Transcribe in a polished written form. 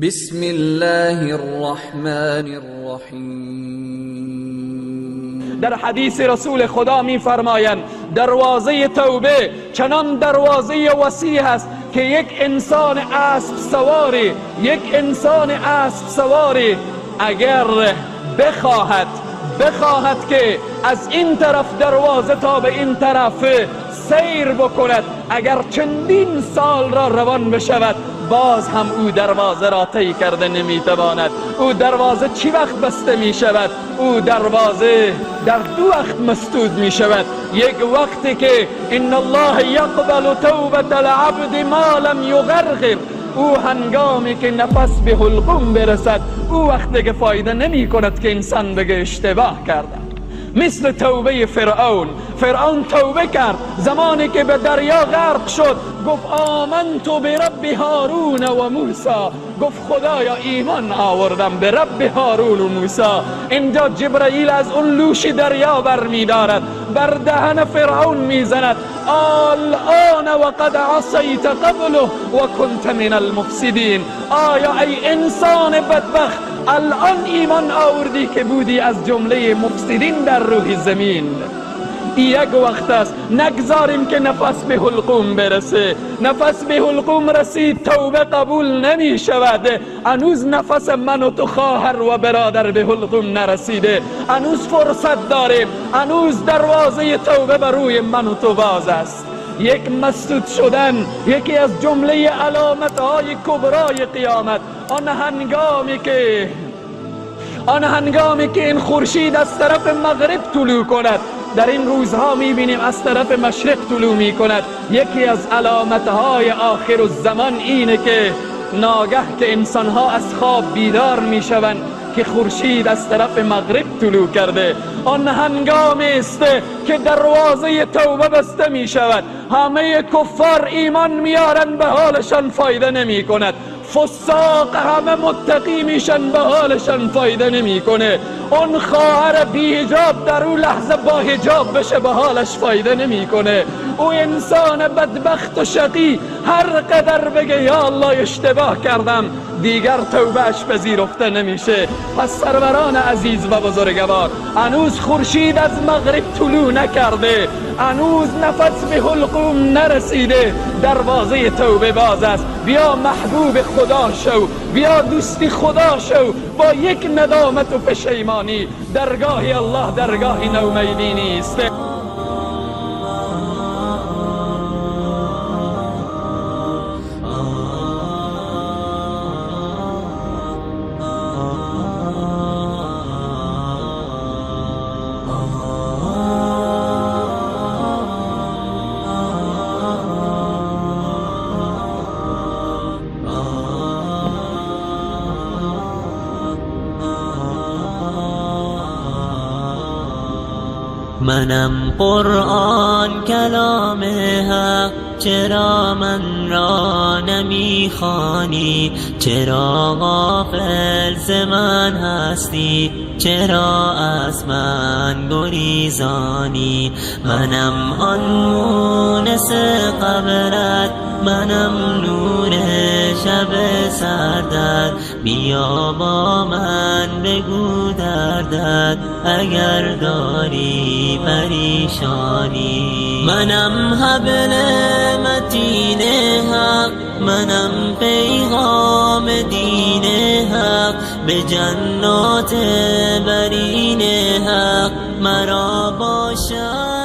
بسم الله الرحمن الرحیم. در حدیث رسول خدا می فرمایند دروازه توبه چنان دروازه وسیع است که یک انسان اسب سواری، یک انسان اسب سواری اگر بخواهد که از این طرف دروازه تا به این طرف سیر بکند، اگر چندین سال را روان بشود باز هم او دروازه را طی کرده نمیتواند. او دروازه چی وقت بسته می شود؟ او دروازه در دو وقت مسدود می شود. یک وقتی که ان الله یقبل توبة العبد ما لم یغرغر، او هنگامی که نفس به حلقوم برسد، او وقت دیگه فایده نمی کند که انسان بگه اشتباه کرده. مثل توبه فرعون. فرعون توبه کرد زمانی که به دریا غرق شد، گفت آمنت برب هارون و موسی، گفت خدایا ایمان آوردم به رب هارون و موسی. اینجا جبرئیل از اون لوش دریا بر میدارد، بر دهن فرعون میزند، الان وقد عصیت قبله و کنت من المفسدین. آیا ای انسان بدبخت الان ایمان آوردی که بودی از جمله مفسدین در روح زمین؟ یک وقت است نگذاریم که نفس به حلقوم برسه. نفس به حلقوم رسید توبه قبول نمی شود. هنوز نفس من و تو خواهر و برادر به حلقوم نرسیده، هنوز فرصت داریم، هنوز دروازه توبه بر روی من و تو باز است. یک مسدود شدن یکی از جمله علامت های کبرای قیامت. آن هنگامی که این خورشید از طرف مغرب طلوع کند، در این روزها میبینیم از طرف مشرق طلوع میکند. یکی از علامتهای آخر الزمان اینه که ناگه که انسانها از خواب بیدار میشوند که خورشید از طرف مغرب طلوع کرده. آن هنگام است که دروازه توبه بسته می شود. همه کفار ایمان میارن، به حالشان فایده نمی کند. فساق همه متقی میشن، به حالشان فایده نمیکنه. اون خواهر بی حجاب در اون لحظه با حجاب بشه، به حالش فایده نمیکنه. او انسان بدبخت و شقی هر قدر بگه یا الله اشتباه کردم، دیگر توبهش پذیرفته نمیشه. پس سروران عزیز و بزرگوار، هنوز خورشید از مغرب طلوع نکرده، هنوز نفس به حلقوم نرسیده، دروازه توبه باز است. بیا محبوب خدا شو، بیا دوستی خدا شو، با یک ندامت و پشیمانی. درگاه الله درگاه نومیدی نیست. منم قرآن کلام حق، چرا من را نمیخوانی؟ چرا غافل ز من هستی؟ چرا از من گریزانی؟ منم آن مونس قبرت، منم نور شب سردت، بیا با من بگو دردت اگر داری پریشانی. منم حبل متین حق، منم پیغام دین حق، به جنات برین حق مرا باشد.